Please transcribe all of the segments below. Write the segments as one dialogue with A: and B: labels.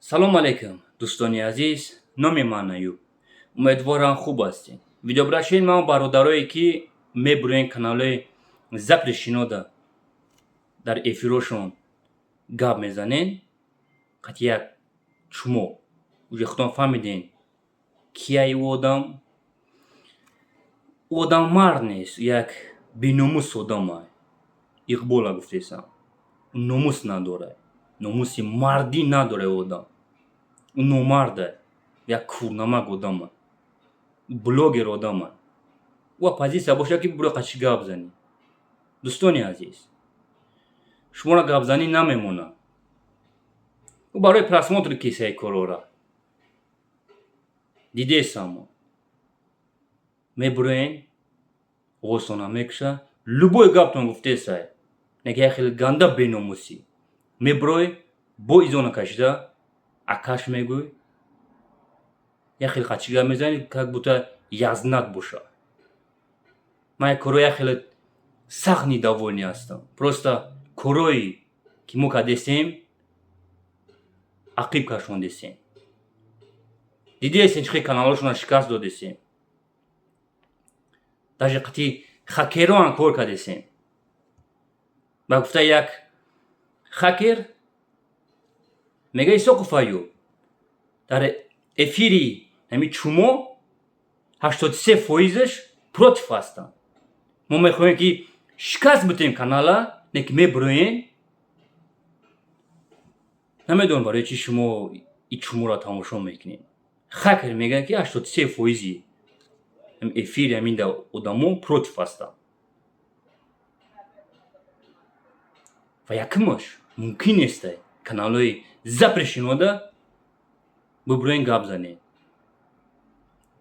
A: Салом алейкум, дӯстони азиз. Номи ман Аюб. Умедворам, хуб ҳастед. Видеообращение ман бародарое, ки мебурен каналҳои запрещено да, дар эфирошон гап мезанен қати як чумо. Уже худтон фаҳмиден, кияй ӯ одам. Ӯ одам мард нест, як беномус одамай. Иқбола гуфтесам, номус надорад, номуси мардӣ надорад ӯ одам. Ӯ номарда, як курнамак одама, блогер одама. Ӯ оппозитсия бошад, ки биро қачи гап занӣ. Дӯстони азиз, шуморо гапзанӣ намемонад. Ӯ барои просмотр кисаи корора дидесамо. Мебуроен, овозтона мекуша, любой гаптон гуфтесай, неки як хеле ганда беномусӣ мебурой, бо изона кашида акаш мегӯй, як хеле қачи гап мезанӣ, как будто язнат боша. Ман як корҳои як хеле сахт недовольный ҳастам. Просто корҳое, ки мо кардесем, ақиб кашондесем. Дидесем, чӣ хел каналҳошонро шикаст додесем, даже қати хакероам кор кардесем. Ба гуфта як хакер мега: «Исоқов Аюб, дар эфири ҳами чумо 83 фоизаш против ҳастанд. Мо мехоҳем, ки шикаст битем канала, не ки мебуроем». Намедонам, барои чи шумо и чуморо тамошо мекунед. Хакер мегӯяд, ки 83 фоизи эфири ҳамин одамо против ҳастанд. Ва якумаш, мумкин нестай каналҳои запрещено да бибуроен, гап занед.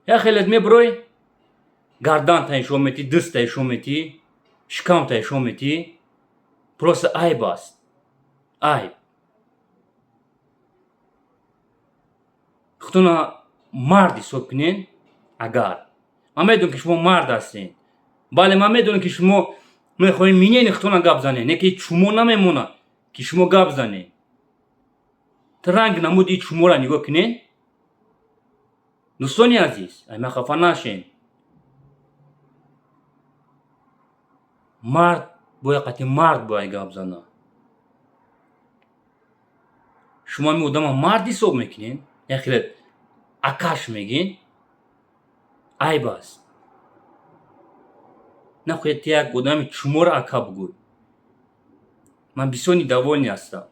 A: Як хелет мебурой, гарданта нишон метӣ, дастта нишон метӣ, шикамта нишон метӣ. Просто айб аст, айб. Худтона мард ҳисоб кунен. Агар ман медонам, ки шумо мард ҳастед, бале, ман медонам, ки шумо мехоҳед минени худтона гап занед, не ки чумо намемонад, ки шумо гап занед. Ранг намуди чуморо нигоҳ кунед. Дӯстони азиз, ай ман хафа нашен. Мард бояд қати мард бояд гап зана. Шумо ҳамин одама мард ҳисоб мекунед, як хеле акаш мегин. Айб аст, нахоҳед ти як одами чуморо ака бугӯй. Ман бисёр недовольный ҳастам.